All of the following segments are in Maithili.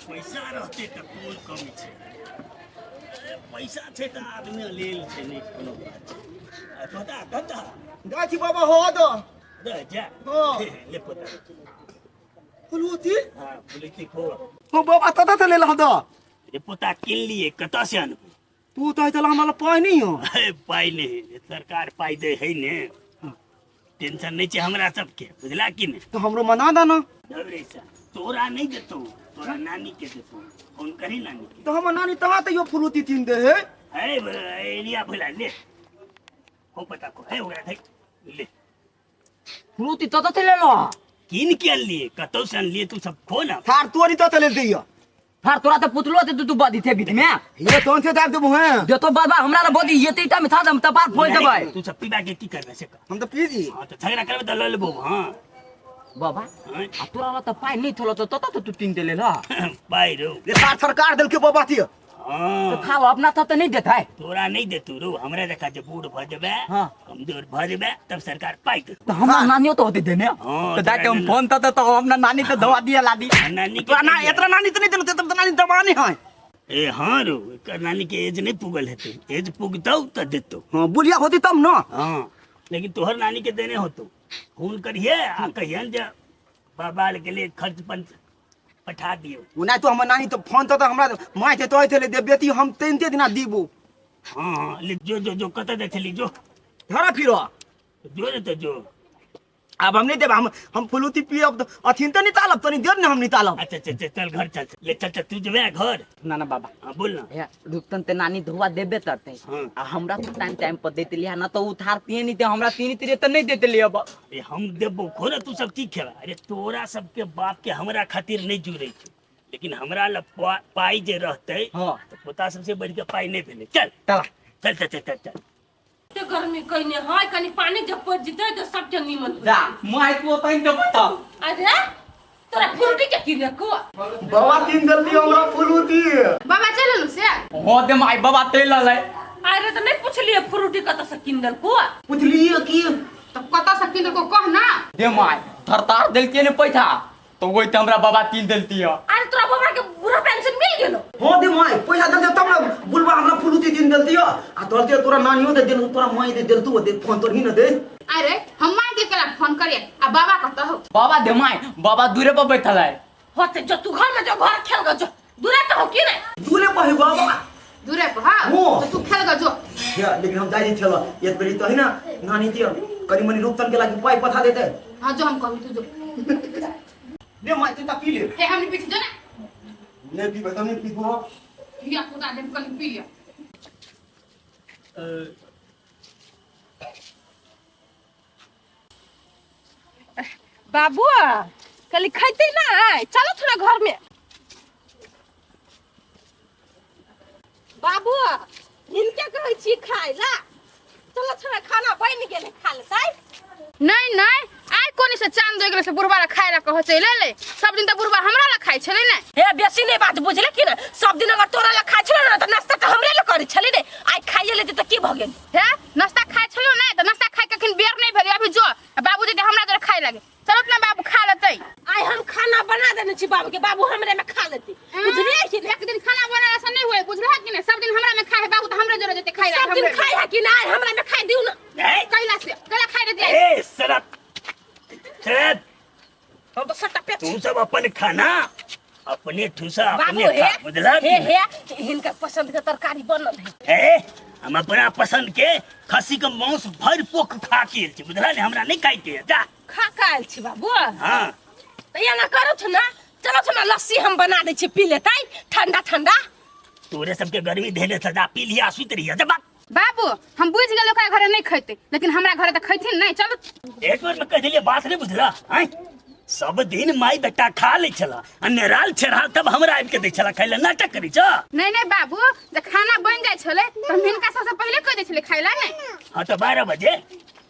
पैसा रहते तऽ कोन कमी छै। अरे पैसा छै तऽ आदमी लेल छै, नहि कोनो बात छै। आ पता कता जाइ छी बाबा, हो दो। दे जा। हाँ। ले पता। फुलूती। हाँ, फुलूती खो। हो बाबा, तता तऽ लेल दो। रे पोता, किन लिए, कतऽ से अनबू? तू तो चल हमरा पाइ नहीं हो। अरे पाइ नहि है, सरकार पाइ दे है ने, टेंशन नहीं छै हमरा सबके, बुझला कि नहि? तो हमरो मना दा ना। रे तोरा नहीं देतौ, तोरा नानी के देतौ। फोन करी नानी के। तो हमर नानी तहाँ तो यो फुलूती तीन दे है। अरे एरिया भुला ले हो पता को है ओकरा धै ले। फ्रूटी तो तो ले लो। किन के अनलिए, कतौ से अनलिए, तू सब खो ना। थार तोरी तो ले दियो। फार तोरा तो पुतलो ते तू तू बदी थे बीच में। ये तोन से दाब देबो हैं। जो तो बाबा हमरा ला बदी ये ते में था हम त बात फोड़ देबै। नहीं, तू सब पीबा के की करबे से कह। हम तो पी जी। हाँ तो झगड़ा करबे त ल लेबो। हाँ बाबा। हाँ। आ तोरा ला त पाई नहीं थलो तो तो तू तीन दे ले ला। पाई रो। ये सार सरकार दल के बाबा थी। हाँ। तो खा लो अपना तो नहीं देता है। तोरा नहीं देतू रो, हमरा देखा जे बूढ़ भ जेबे। हाँ। कमजोर भ जेबे तब सरकार पाई देतौ। तो हमरा नानियो तो होते देने। हाँ, तो जाके हम तोरा फोन तो तो अपना नानी तो दवा दिया ला दी। नानी। नानी के तोरा ना एतरा नानी तो नहीं देलु, तेतर तो नानी दवा नहीं है। ए हाँ रो, एकर नानी के एज नहीं पुगल हेतै, एज पुगतौ त देतौ। हां बुढ़िया होती तब ना। हाँ लेकिन तोहर नानी के देने होतौ, फोन करिहे आ कहियन जे बाबा के लिए खर्च पंच पठा दियो। ओना तो हमर नानी तो फोन तो हमरा माय के तोय थे दे बेटी, हम तीन दिना दीबो। हाँ हाँ ले जो जो जो कतऽ जाइ छली जो। धरा फिरो। जो रे तो जो। अब हम नहीं देब, हम फुलूती पियब तो अथिन तो निकालब, तनी देर ने हम निकालब। अच्छा अच्छा अच्छा, चल घर चल, ले चल चल, तू जेबे घर? ना ना बाबा। हाँ बोल ना। हे रुकतन ते नानी धोआ देबे करते। हाँ। आ हमरा तो टाइम टाइम पर देते लिया ना तो उधार पिए नहीं ते हमरा तीन तीन तो नहीं देते लिया बा। ए हम देबो खो ना, तू सब की खेबा? अरे तोरा सबके बाप के हमरा खातिर नहीं जुड़े छै, लेकिन हमरा ल पाई जे रहते। हाँ। तो पोता सबसे बढ़ के पाई नहीं भेलै। चल। चला। चल चल चल चल चल। एते गर्मी कइने है, कनी पानी जब पड़ जितै तऽ सबके नीमन हो। जा माय को तैन देबो त। अरे तोरा फ्रूटी के किने को बाबा तीन जल्दी हमरा फुलूती। बाबा चलू से। हो दे माय बाबा ते ललै। अरे तऽ नहीं पुछलिए फ्रूटी कतऽ से किन देलको? पुछलिए की? तऽ कतऽ से किन देलको कह ना। दे माय थरतार देलके ने पैसा तो वही तो हमरा बाबा तीन देलती है। अरे तोरा बाबा के बुढ़ा पेंशन मिल गेलो? हां दे my, पैसा दे तब ना बुलबा हमरा फुलूती तीन देलती है। आ तोर दे तोरा नानियो दे देल, तोरा माई दे देल, तू दे फोन तोर ही न दे। अरे हम माई के केला फोन करिए आ बाबा कतऽ हो? बाबा दे my, बाबा दूरे पर बैठल है। हो ते जो तू घर में जो घर खेल ग जो दूरे पे हो की नहीं? दूरे पर है बाबा। दूरे पर हां। हो। तो तू खेल ग जो। या लेकिन हम जाई छलो एक बेरी तो है ना नानी दियो कनी मनी रूपतन के लागी पाई पठा देते। हां जो हम कहबी तू जो। ले my तू ता पी ले। हे हमनी पीछे जो ना। नहीं पीबे तो नहीं पीबो। हिया पुता दे कनी पी ले। बाबू कल खैते ना, चलो थोड़ा घर में। बाबू हिनके कहै छी खाय ला, चलो थोड़ा खाना बनि गेलै खा लेतै। नहीं नहीं आइ कोनी से चांद हो गेलै से बुढ़बा ला खाय ला कहै चलि एलै। सब दिन तऽ बुढ़बा हमरा ला खाइ छलै ने। हे बेसी नहीं बात बुझले कि ना, सब दिन अगर तोरा ला खाइ छलै ना तऽ नाश्ता तऽ हमरे ला करै छलै ने, आइ खाइए लेतै तऽ की भऽ गेल? हे नाश्ता खाइ छलो नै तऽ नाश्ता खाइ कखन बेर नहीं भेलै, अभी जो बाबू जे हमरा जोरे खाइ लागे। चलो ना बाबू खा लेतै। आइ हम खाना बना देने छी बाबू के, बाबू हमरे में खा लेतै, बुझलियै कि एक दिन खाना बनाला से नहीं होय, बुझलह कि नहीं? सब दिन हमरा में खाए है बाबू तऽ हमरे जोरे जेतै खाइ ला। सब दिन खाइ है कि ना, आइ हमरा में खाइ दिउ ना। ए कैला से कैला खाइ देतै? ए शराब शराब। हम तऽ सबटा पेट। तू सब अपन खाना अपने ठूसा बाबू अपने हे खा, बुझला हे कि नहीं? हे हिनकर पसंद के तरकारी बनल है। ए हम अपना पसंद के खस्सी के मांस भर पोख खा के आयल छी, बुझला ने? हमरा नहीं खाइ के है, जा। खा के आयल छी बाबू? हाँ। तऽ एना करू छ ना, चलो छ ना लस्सी हम बना दै छी, पी लेतै ठंडा ठंडा। तोरे सबके गर्मी धेने छ, जा पी लिया सुति रहिया जा बाप। बाबू हम बुझि गेल ओकरा घरे नहीं खैते, लेकिन हमरा घरे तऽ खैथिन नहीं। चलो। एक बेर में कह देलिए बात नहीं बुझला आय? सब दिन माई बेटा खा लै छला आ नेराल छेराल तब हमरा आबि के दै छला खाइ ले, नाटक करै छ? नहीं नहीं बाबू, जब खाना बन जाय छलै तऽ हम हिनका सबसे पहिले कह दै छलै खाइ ला नहीं। हाँ तो 12 बजे,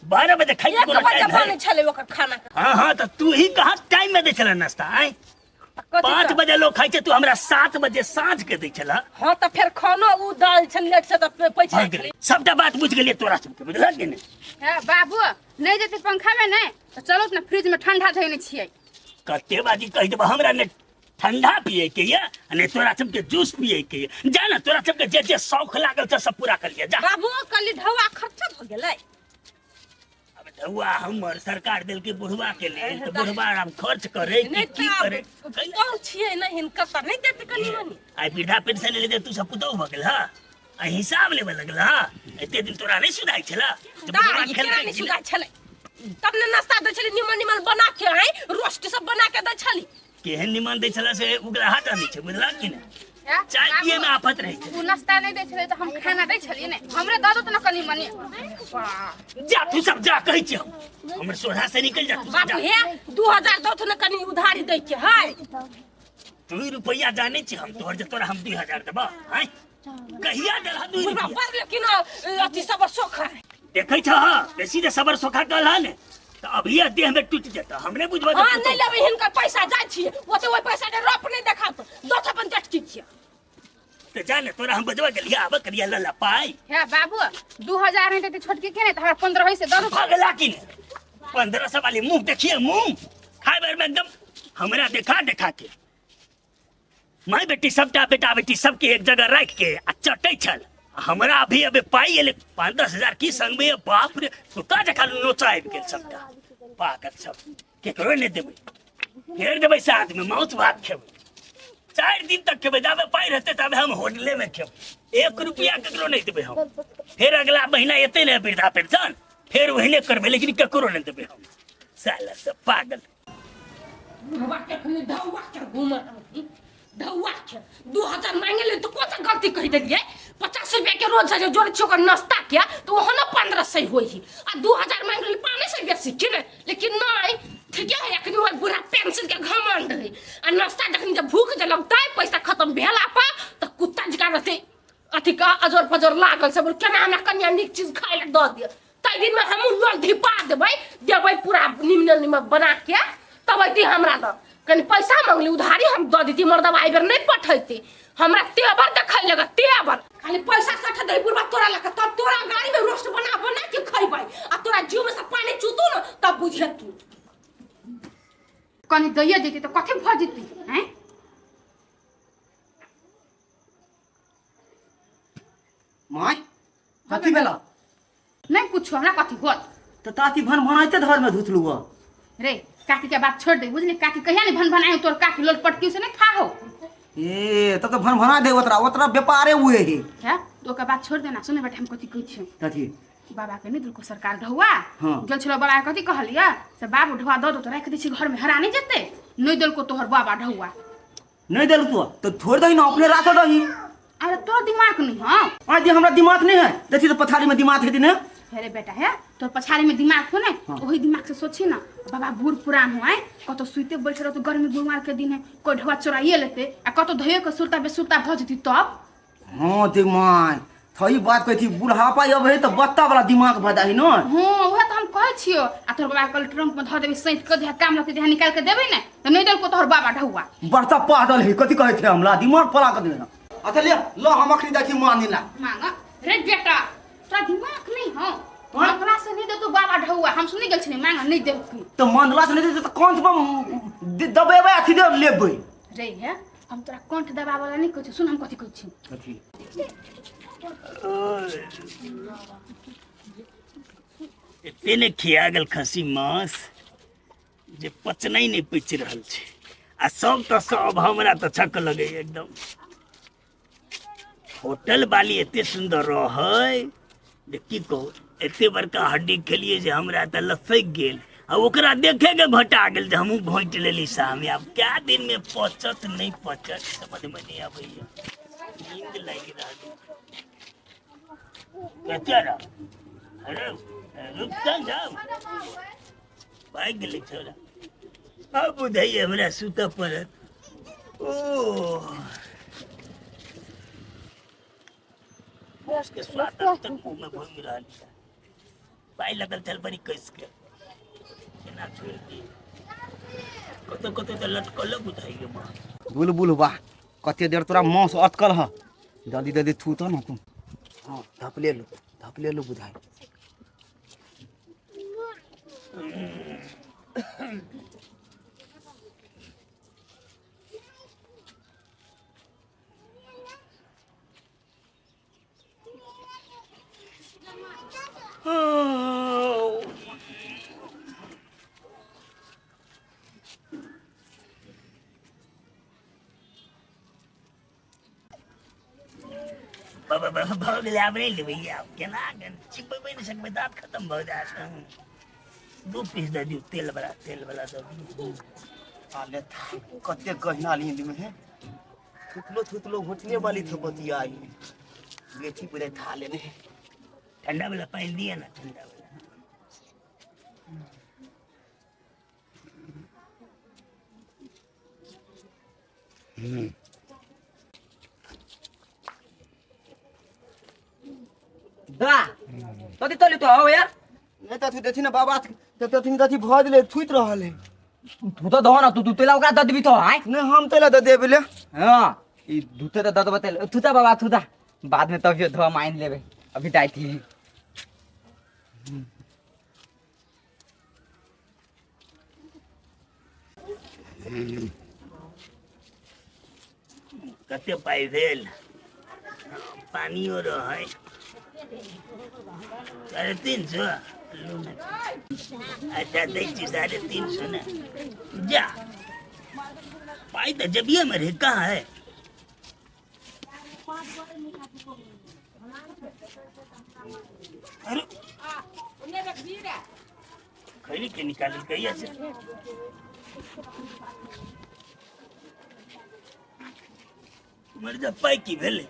12 बजे खाइ के एक कोनो बजे टाइम है? बनै छलै ओकर खाना। हाँ हाँ तो तू ही कहाँ टाइम में दै छला नाश्ता आय? कथी 5 तऽ? बजे लोग खाइ छै, तू हमरा 7 बजे साँझ के दै छला। हाँ तऽ फेर खानो उ दाल छल लेट से तऽ पैसा भऽ गेलै, सबटा बात बुझि गेलियै तोरा सबके, बुझलक कि नहि? हे बाबू नहीं जेतै पंखा में नहीं तऽ चलो ना फ्रिज में ठंडा धैने छियै। कते बाजी कहि देबऽ हमरा ने ठंडा पिए के ये आ ने तोरा सबके जूस पिए के ये। जा ना तोरा सबके जे जे शौक लागल छै सब पूरा कर लिया जा। बाबू कली ढौआ खर्चा भऽ गेलै। अब ढौआ हमर सरकार देलकै बुढ़वा के लेल तऽ बुढ़वा आब खर्च करे कि नहि की तऽ करे? आब छियै ने हिनकर तऽ नहि देतै कनी मनी। आइ वृद्धा पेंशन लेले तू सब पुतहु भऽ गेल हँ, आ हिसाब लेबे लगल हँ। एते दिन तोरा नहि सुधाइ छला जे बुढ़वा दाइ केना खेलकै नहि कि सुधाइ छलै? तब ने नाश्ता दै छलै निमन निमन बना के, आइ रोस्ट सब बना के दै छली। केहन निमन दै छला से उगलाहा दै छै, बुझलक कि नहि? या, चाय पिए में आफत रहै छै। ओ नाश्ता नहि दै छलै तऽ हम खाना दै छलियै ने, हमरे दऽ दो ने कनी मनी। वाह। जा तू सब जा, कहै छियौ हमर सोझा से निकल जा तू सब। बाबू जा। हे 2000 दौथ ने कनी उधारी दै के है। तू रुपैआ जानै छी हम तोहर जे तोरा हम 2000 देबऽ? आँय, कहिया देलह 2 बुढ़बा रुपैआ? पर लेकिन अथी सब सोख है। देखै छह, बेसी जे सबर सोखा कहला ने तऽ अभिये देह में टूटि जेतऽ, हम नहि बुझबऽ। हाँ नहीं लेबै हिनकर पैसा, जाइ छियै ओते ओहि पैसा के रप नहीं देखात दोथ अपन चटकी छियै। तऽ जा ने, तोरा हम बजबा गेलियै आबऽ करिया लऽ ला पाइ। हे बाबू, 2000 नहि देतै छोटकी के ने तऽ हमरा 15 से दऽ दो। पगला की ने 1500 वाली मुंह देखिए, मुंह खाए बेर में एकदम हमरा देखा देखा के माय बेटी सबटा बेटा बेटी सबके एक जगह राखि के आ चटै छल। हमरा अभी अभी पाइ एलै 5-10 हजार की संग में, बाप रे, कुत्ता जकाँ नोचा आबि गेल सबटा। पागल सब, केकरो नहि देबै, फेर देबै साथ में माउस भात खेबै, 4 दिन तक खेबै। जाबे पाइ रहतै ताबे हम होटले में खेबै, 1 रुपया केकरो नहि देबै हम। फेर अगला महीना एतै ने वृद्धा पेंशन, फेर ओहने करबै, लेकिन केकरो नहि देबै हम। साला सब पागल। बुढ़वा के अखनी ढौआ के घुमा ढौआ के 2000 मांगे ले तो कौन सा गलती कहि देलियै? 50 रुपया के रोज जे जोड़ै छियै ओकर नाश्ता के तऽ ओहो ने 1500 होइ ही, आ 2000 मांगि लेली 500 बेसी की ने। लेकिन नहीं, ठीके है, अखनी ओहि बुढ़ा पेंशन के घमंड है आ नाश्ता जखनी जब भूख जे लगतै पैसा खत्म भेला पर तऽ कुत्ता जकाँ रहतै अथी का अजोर पजोर लागल से बोल केना हमरा कनिया नीक चीज खाय लए दऽ दिअ। ताहि दिनमे हमहूँ लोल धिपा देबै देबै पूरा निमन निमन बना के, तब अयती हमरा लग। कनि पैसा मंगली उधारी, हम दऽ देती। मर्दबा एहि बेर नहि पठैती हमरा, तेवर देखै लगे तेवर। खाली पैसा सठ दे बुढ़बा तोरा लगे तब तोरा गाड़ी में रोस्ट बना बना के खैबै आ तोरा जीव में से पानी चूतू न तब बुझे तू। कनि दैए देती तऽ कथी भऽ जेती? आँय माय, कथी भेला? नहीं कुछो, हमरा कथी होत? तऽ ताती भन भनाइते धर में धुतलू। रे, काकी के बात छोड़ दे, बुझली? काकी कहिया नहीं भन भनाई, तोर काकी लोल पटकी से नहीं खा हो। ए, तब तऽ भन भना दे, ओतरा ओतरा व्यापारे हुए ही। है तो ओकर बात छोड़ देना। सुने बेटा, हम कथी कहै छियौ? कथी? बाबा के नहीं देलको सरकार ढौआ? हाँ। गेल छलो बाबा के, कथी कहलियै से बाबू ढौआ दऽ दो तऽ राखि दै छी घर में, हरा नहीं जेतै। नहीं देलको तोहर बाबा ढौआ। नहीं देलको तो तऽ छोड़ दही ना, अपने राख दही। अरे तोर दिमाग नहीं हौ? आज जे हमरा दिमाग नहीं है, देखी तो पछाड़ी में दिमाग हेती ने। अरे बेटा, है तोर पछाड़ी में दिमाग हो ने? हाँ। वही दिमाग से सोची ना। बाबा बूढ़ पुरान हो आए, कतो सुते बैठे रहो तो गर्मी बुमार के दिन है, कोई ढोआ चोराइए लेते आ कतो धोए के सुरता बेसुरता भ जेती तब? हाँ ते my, सही बात कहै छी। बुढ़ापा अब है तऽ बत्ता वाला दिमाग भऽ जाइ न। हाँ, वह तो हम कहै छियो। आ तोहर बाबा कल ट्रंक में धऽ देबै सैंत के, दिहा काम लगते दिहा निकाल के देबै ने, तऽ नहीं देलको तोहर बाबा ढौआ। बड़का पागल है, कथी कहै छै हमरा दिमाग पला के देना। अच्छा ले लो, हम अखनी जाइ छी मांगे ला। मांग रे बेटा, तोरा दिमाग नहीं हो? हाँ? मांगला से नहीं देतो बाबा ढौआ, हम सुनी गेल छली मांग नहीं देलखिन। तऽ मानला से नहीं देतै तऽ कंठ पर दबेबै, अथी दे लेबै। रे हे, हम तोरा कंठ दबाबऽ वाला नहीं कहै छी। सुन, हम कथी कहै छी। कथी? एते ने खिया गेल खस्सी मांस जे पचनाइ नहि पचि रहल छै आ सब तऽ सब हमरा तऽ छक लगैए एकदम। होटल वाली एते सुन्दर रहै जे की कहू, एते बड़का हड्डी खेलियै जे हमरा तऽ लसकि गेल आ ओकरा देखे के घोटा गेल जे हमहूँ घोंटि लेली सामने। आब कए दिनमे पचत नहि पचत समझमे नहि अबैए, नींद लागि रहल। कते रह, अरे रुक जाउ, भागि गेलै छोरा। आब बुझाइए हमरा सुतऽ पड़त। ओ मांस के स्वाद अब तक मुंह में घूमि रहल छै। पाइ लगल छल बड़ी कसि के, केना छोड़ि दी? कतौ कतौ तऽ लटकलो बुझाइए मांस। बुलबुल वाह, कते देर तोरा मांस अटकल ह, जल्दी जल्दी थू तऽ ने तू। हाँ, धपले लो, धपले लो बुझाइ। भऽ गेलै, आब नहि लेबै। आब केना चिबेबै नहि सकबै, दाँत खतम भऽ जायत। दू पीस दऽ दियौ, तेल वाला, तेल वाला दऽ दियौ। साले कते गहना नींद में है, थुतलो थुतलो घुटने वाली थपतिया आई बेटी पूरे था लेने। ठंडा वाला पानि दिअ ने, ठंडा वाला। दा कति तोली तो हो यार। नहीं तो देखी ना बाबा, तो तथिन कथी भऽ गेलै, थुति रहल है। तू तो दहो ना, तू तेला ओकरा दऽ देबी तो आय। नहीं, हम तेला दऽ देबे ले। हाँ, ई दूते तो दऽ देबो तेल। थुता बाबा थुता, बाद में तभियो धोआ मान लेबे, अभी दाई थी। कते पाइ भेल? पानियो रहै 350। लू ने। अच्छा, दै छी 350 ने। जा, पाइ तऽ जेबिए मे रहै, कहाँ है? अरे, खैनी के निकालल कहिया से? मर जा, पाइ की भेलै?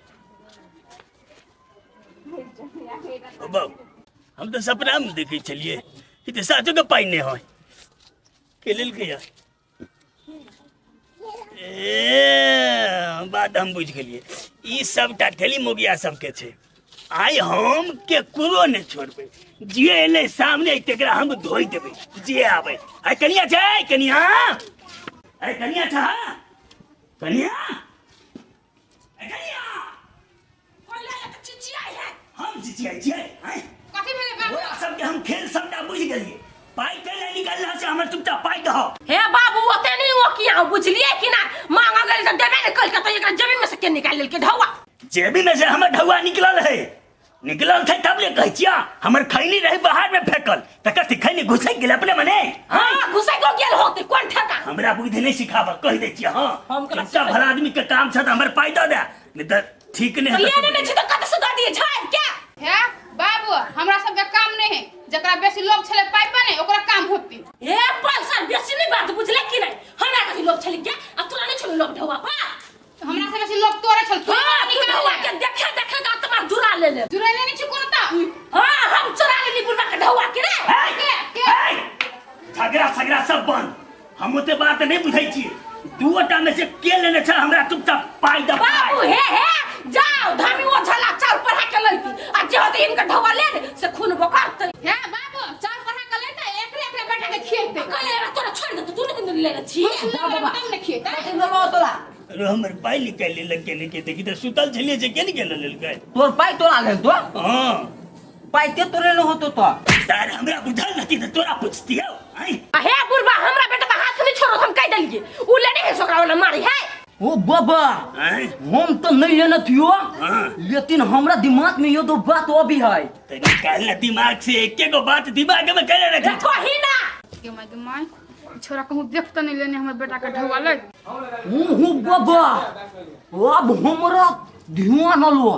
ओ बाबू, हम तऽ सपनामे देखै छलियै, ई तऽ साचो के पाइ नहि होइ के लेलकै यार। ए बात हम बुझि गेलियै, ई सबटा ठेली मोगिया सबके छै। आइ हम केकरो नहि छोड़बै, जे एलै सामने तकरा हम धोइ देबै, जे आबै। आइ कनिया छै, कनिया, अरे कनिया छ, कनिया, अरे कनिया। कोइला एक चिचियाइ है। हम चिचियाइ छियै? आँय? कथी भेलै बाबू? ओकरा सबके हम खेल सबटा बुझि गेलियै। पाइ कैला निकालला से? हमर चुपचाप पाइ दहो। हे बाबू, ओते नहीं ओ किया, बुझलिए कि ना? मांगा गेल त देबे ने कल के, त एकरा जमीन में से के निकाल लेलके ढौआ? जेबी में से हमर ढौआ निकलल है, निकलल थे तब ले कहै छिया। हमर खैनी रहे बाहर में फेकल, त कथी खैनी घुसै गेल अपने मने? हाँ। हां, घुसै को गेल होते, कोन ठेका? हमरा बुद्धि नहीं सिखाब, कहि दै छिया। हाँ, हम केना चुपचाप भला आदमी के काम छ त हमर पाइ दऽ दे, नहीं त ठीक नहीं। तो लेने नहीं छी त कत से द दिए झाड़ के? हे बाबू, हमरा सबके काम नहीं है। जकरा बेसी लोभ छलै पाइ पर ने, ओकरा काम होती। हे पल्सर, बेसी नहीं बात, बुझले कि नहीं? हमरा कथी लोभ छलै के? आ तोरा नहीं छलै लोभ ढौआ पा? हमरा से बेसी लोभ तोरे छल। तू हां, तू निकाल ढौआ ले। के देखे देखे के आत्मा जुड़ा ले ले। जुड़ैले नहीं छी कोनो ता। हां, हम चुरा लेली बुढ़वा के ढौआ के रे। हे, के? हे, झगड़ा झगड़ा सब बंद। हम ओते बात नहीं बुझै छियै। दूटा में से के लेने छै? हमरा चुपचाप पाइ दऽ। बाबू, हे हे, जाओ धामी ओ झला चाउर पढ़ा के लैती, आ जे होते इनका ढौआ ले ने से खून बोकरते। हे बाबू, चार पढ़ा के लेते, एकरे एकरे बेटा के खिएते। कहले रे तोरा छोड़ दे, तू नहीं ले छी। बाबा तब ने खिएते। कथी देबो तोरा? अरे, हमर पाइ निकालि लेलक के? नहीं के देखी तऽ सुतल छलियै से के निकालि लेलकै? तोर पाइ तोरा लेल तो? हाँ। पाइ ते तोरे न होतो तो। तार हमरा बुझल नहीं तऽ तोरा पुछतियौ आँय? आ हे बुढ़वा, हमरा बेटा पर हाथ नहीं छोड़ो, हम कह देलिए। उ लेने है छोकरा वाला मारी है। ओ बाबा, आँय? हम तो नहीं लेने थियो। हाँ। लेकिन हमरा दिमाग में ये दो बात अभी है। तऽ निकाल ना दिमाग से, एके गो बात दिमाग में कैले रखै? कही ना। गे my, गे my, ई छोरा कहूँ देख त नहीं लेने हमर बेटा के ढौआ ले। हूँ हूँ बाबा, अब हमरा ध्यान लो।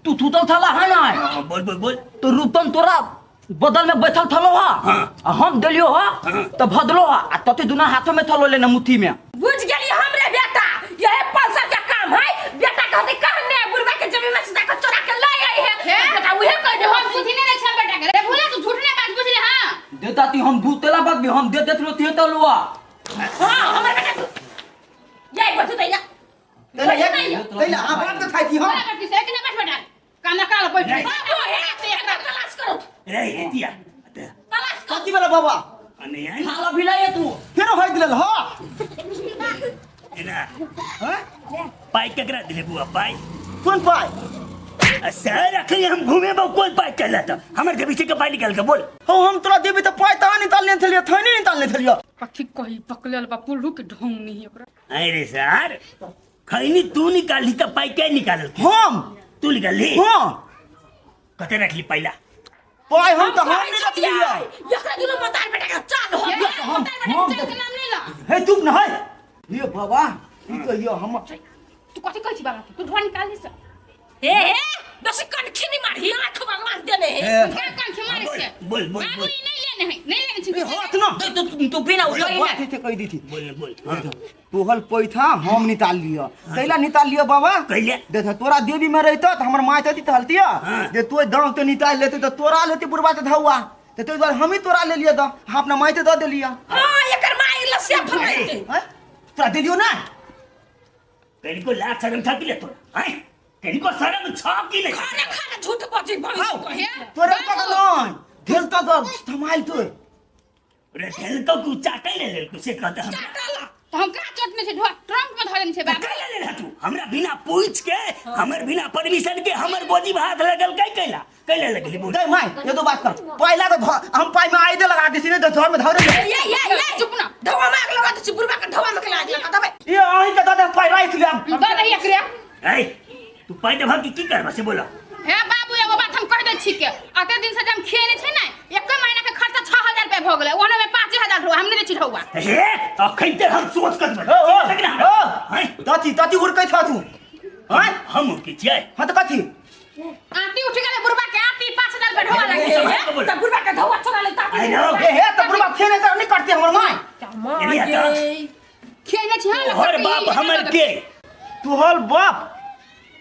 तू थूतल थला है ना? हाँ, बोल बोल बोल। तो रूपन तोरा बदल में बैठल थलो हा। हाँ। आ हम देलियो हा। हाँ। तो भदलो हा, आ तते दुना हाथों में थलो लेना मुट्ठी में। बुझ गेली हमरे बेटा, यही पल्सर के काम है। बेटा कहते कहने बुढ़वा के जमीन में से जाकर चोरा के ले आई है। हे? बेटा उहे कह दे। हम बुद्धि नहीं दै छै बेटा के। रे भूला, तू झूठ नहीं बाज, बुझले? हाँ। देता ती हम दूध तेला बात भी हम दे देत रो ते तलुआ। हां, हमर बेटा तू ये बैठू तैया। तैला तैला अहाँ बात के खाइ छी हम। बोला बेटी से एक ने बैठ बेटा, काना काला बैठ। बाबू, हे एकरा तलाश करो। रे एतिया। तलाश करो। कथी वाला बाबा? अने आइ। खाला भी लाए तू। फेरो होइत लेल हो। एना। हैं? पाइ केकरा देले बुआ पाइ? कोन पाइ? आ सर, अखन हम घुमेबो, कोन पाइ कहला तऽ हमर जेबी से के पाइ निकाल के बोल। हौ, हम तोरा देबी तऽ पाइ तहाँ निकालने छलियै, थैनी निकालने छलियै। कथी कही, पकड़ल बा पुल्लू के ढोंग नहीं ओकरा। अरे सर, खैनी तू निकालली तऽ पाइ के निकालल? हम। तू निकालली? हाँ। कते रखली पाइला? पाइ हम तऽ हम नहि रखलियै। एकरा दुनू मतार बेटा के चाल हो हे, गया। हम बेटा हम के चल के नाम नहीं ला। हे, चुप न है हे बाबा, ई कहियो हम तू कथी कहै छी बाबा के? तू ढोआ निकाल दी से। हे हे, बेसी कनखी नहीं मारही आंख भगवान देने है का कान के मारे से बोल, बोल, बाबू बोल। ई नहीं लेने है नहीं लेने छी हाथ ना दे तू तू बिना उठा बात से कह दी थी बोल ना, बोल हाँ। तोहल पैसा हम निकाल लियो कैला निकाल लियो बाबा कैले? देख तोरा देवी में रहतो त हमर माय तती हलतिया हाँ। जे तो दांव ते निकाल लेते त तोरा लेती बुढ़वा ते धौआ त तोय दुआरे हम ही तोरा ले लियो द हम अपना माय ते द देलियो हाँ एकर माई लस्या फरैते हैं? तोरा देलियो ना कनिको लाज शरम था कि ले तोरा हैं कनिको शरम छा कि ले खाना खाना झूठ बजी भैंस कहे तोरा पकड़ नहीं ढेल त द थमाइल तो रे ढेल तो तू चाटे ले ले से कहता हम चाटला तो हम का चटने छै ढोआ ट्रंक में धरने छै बाबू कैला ले तू हमरा बिना पूछ के हमर बिना परमिशन के हमर बोझी भात लगल कै कैला कैला लगली बोल दे my ये तो बात कर पहला तो हम पाई में आई दे लगा दे सीने घर में धरे ये ये ये चुप ना धवा माग लगा त बुढ़वा के धवा में के लाग लगा दबे ये आही के दादा पाई राख ले हम दऽ दही एकरे ए तू पाई देबा कि की करबा से बोला हे बाबू एगो बात हम कह दै छी के अते दिन से जब हम खेने छै ने एक महीना के खर्चा 6000 रुपया भऽ गेलै ओहने में 5000 रुपया हम नहि दै छी ढौआ हे अखन ते हम सोच कर ओ ओ ओ ओ तथी तथी उड़कै छ तू हैं हम की छियै हां त कथी आती उठ गेलै बुढ़बा के आती 5000 रुपया ढौआ लागि गेलै त बुढ़वा के धवा चोरा ले ता I know. ए हे त बुढ़वा खेने त नहीं करते हमर my एनी हटा। खेने छी हां तोहर बाप हमर के तोहर बाप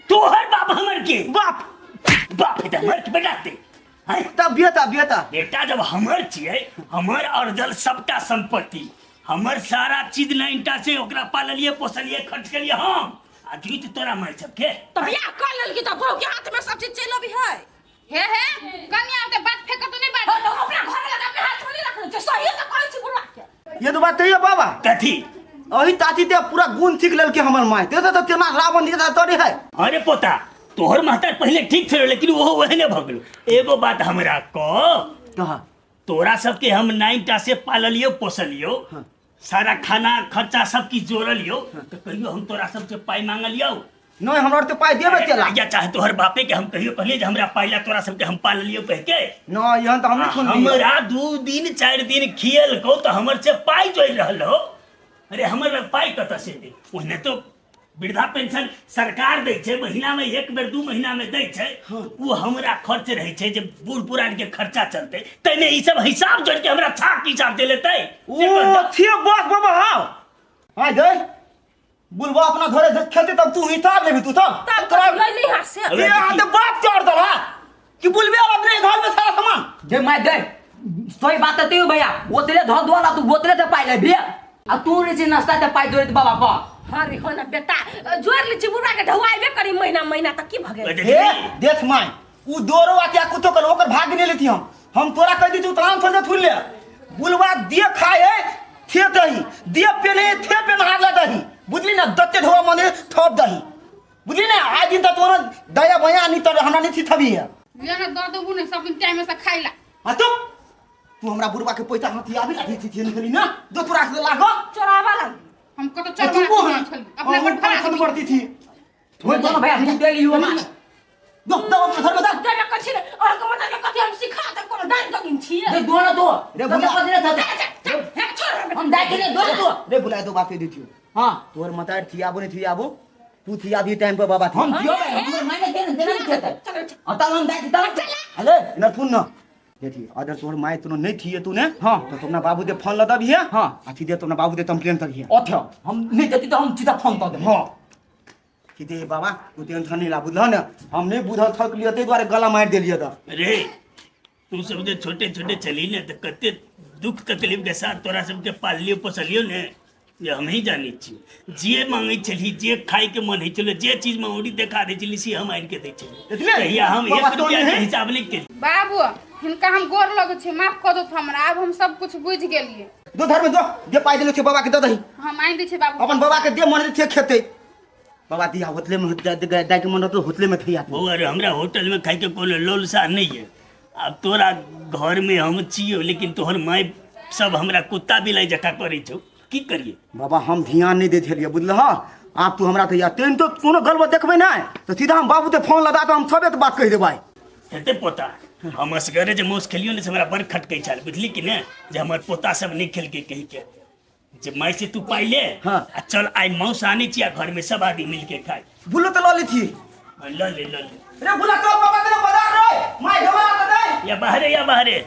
तोहर बाप हमर के बाप बाप हे त हमर के बेटा ते हैं तब बेटा बेटा बेटा जब हमर छियै हमर अर्जल सबटा संपत्ति हमर सारा चीज नाइनटा से ओकरा पाललिए पोसलिए खर्च केलिए हम आ जीत तोरा माय सबके त बियाह कर लेलकी त बहू के हाथ में सब चीज चलि अभी है हे हे कनिया के बात फेंक तो नहीं हो बात त अपना घर लगा अपने हाथ में नहीं रखने छै सही त कहै छी बुढ़वा के ये तो बात है बाबा कथी अही ताती ते पूरा गुण सीख लेलके हमर my ते त तेना रावण दिया तोरे है अरे पोता तोहर महतार पहले ठीक छलो लेकिन ओहो ओहने भऽ गेलो एगो बात हमरा कह कह तोरा सबके हम नाइनटा से पाललियो पोसलियो सारा खाना खर्चा सब किछु जोड़लियो तऽ कहियो हम तोरा सबसे पाइ मांगलियो नहीं हमरा तो पाई देबे तेला या चाहे तोहर बापे के हम कहियो कहलिए जे हमरा पाइला तोरा सबके हम पाललियो कह के न यहन तो हम नहीं सुन हमरा 2 दिन 4 दिन खियल को तो हमर से पाई जोड़ रहल हो। अरे हमर लग पाई कतऽ से दे? ओहने तो वृद्धा पेंशन सरकार दै छै महीना में एक बेर 2 महीना में दै छै। ओ हमरा खर्च रहै छै जे बूढ़ पुरान के खर्चा चलते, तैने ई सब हिसाब जोड़ के हमरा छाक हिसाब दे लेतै। ओ थे बस बाबा। हाँ हाँ दे बुलबा अपना घरे से खेते तब तू हिसाब लेबी तू सब तब तोरा ले ली हाथ से। अबे ये हाथ बाप चढ़ दल हा कि बुलबे अपने घर में सारा सामान दे my दे सही बात है तू भैया ओतरे धन दुआला तू ओतरे ते पाई ले भैया आ तू रे से नाश्ता ते पाई जोड़े बाबा पा। हाँ रे हो ना बेटा जोड़ ली छी बुढ़वा के ढवाइबे करी महीना महीना त की भगे। हे देख my उ दोरो आके कुतो कर ओकर भाग नहीं लेती। हम तोरा कह दी तू तराम छोड़ दे थुल ले बुलवा दिए खाए थे दही दिए पेने थे पेनहार ला दही बुझली ना दत्ते ढोआ मने थप दही बुझली ना आज दिन तक तोरा दया बया नहीं तर हमरा नहीं थी थबी है। ले ना दऽ देबू ने सब दिन टाइम से खाइला। हाँ तो तू हमरा बुढ़वा के पैसा हाथी आबी लाठी थी थी निकली ना दो तोरा से लागो चोरावा लगी। हम कतो तू चल वो है अपने पर खत्म खड़ा करती थी। तो ना भैया तू दे लियो मां। दो दो अपना घर में दो। देबे कथी रे और के मतलब के कथी हम सिखा दे कोनो डाइन दगिन छी। दे दो ना दो रे रे भैया। पतरे था हे छोड़। हम दाई के दो ना दो। रे बुलाए दो बात दी थी। हां। तोर मतार थी आबो नहीं थी आबो तू थी आधी टाइम पर बाबा थी। हम दियो भाई हमर मायने देना देना नहीं थे। चल चल। तब हम दाई तब अरे इधर सुन ना देखी अगर तोहर माय तोनो नहीं थी तूने हाँ। तो तुमना बाबू दे फोन लदा भी है। हाँ। अथी दे तुमना बाबू दे कंप्लेन कर है। अथ्यो हम नहीं देती तो हम सीधा फोन कर दे। हां कि दे बाबा तू टेंशन नहीं ला बुझल ना हम नहीं बुझल थक लियो ते द्वारे गला मार देलियो त। अरे तू सब जे छोटे छोटे चली ने तो कते दुख तकलीफ के साथ तोरा सबके पाललियो पोसलियो ने जे हम ही जानै छी। जे मांगै छली जे खाय के मन होइ छलै जे चीज में देखा दै छली से हम आनि के दै छली। देखले? तहिया हम बाबा एक तो रुपया नहीं के है? हिसाब नहीं केली। बाबू हिनका हम गोर लगै छी, माफ कऽ दो हमरा, आब हम सब कुछ बुझि गेलियै। दो धर में दो जे पाई देले छे बाबा के दे दही। हम आनि दै छियै बाबू। अपन बाबा के दे मन थे खेते बाबा दिया होटले में दाई के मन तो होटले में थी। बौआ रे हमरा होटल में खाय के कोनो लोलसा नहीं है। आब तोरा घर में हम छियो लेकिन तोहर माय सब हमरा कुत्ता बिलाइ जकाँ करै छौ, की करिए? बाबा हम ध्यान नहीं दे छलियै बुझलह। आब तू हमरा कहिया तेन तो कोनो गलबत देखबै नहि तऽ सीधा हम बाबू के फोन लगा कऽ हम सबे बात कहि देबै। हेतै पोता, हम असगरे जे मौस खेलियो ने से हमरा बड़ खटकै छल बुझली कि ने जे हमर पोता सब नहीं खेलकै कहि के जे माय से तू पाइ ले। हाँ। आ चल आइ मौस आनै छी आ घर में सब आदमी मिल के खाइ। बुलो तऽ लऽ लै छी। हाँ, ल ले ल ले। रे बुला चल बाबा तेरे बाजार रे, my ढोला त दे। या बाहरे या बाहरे।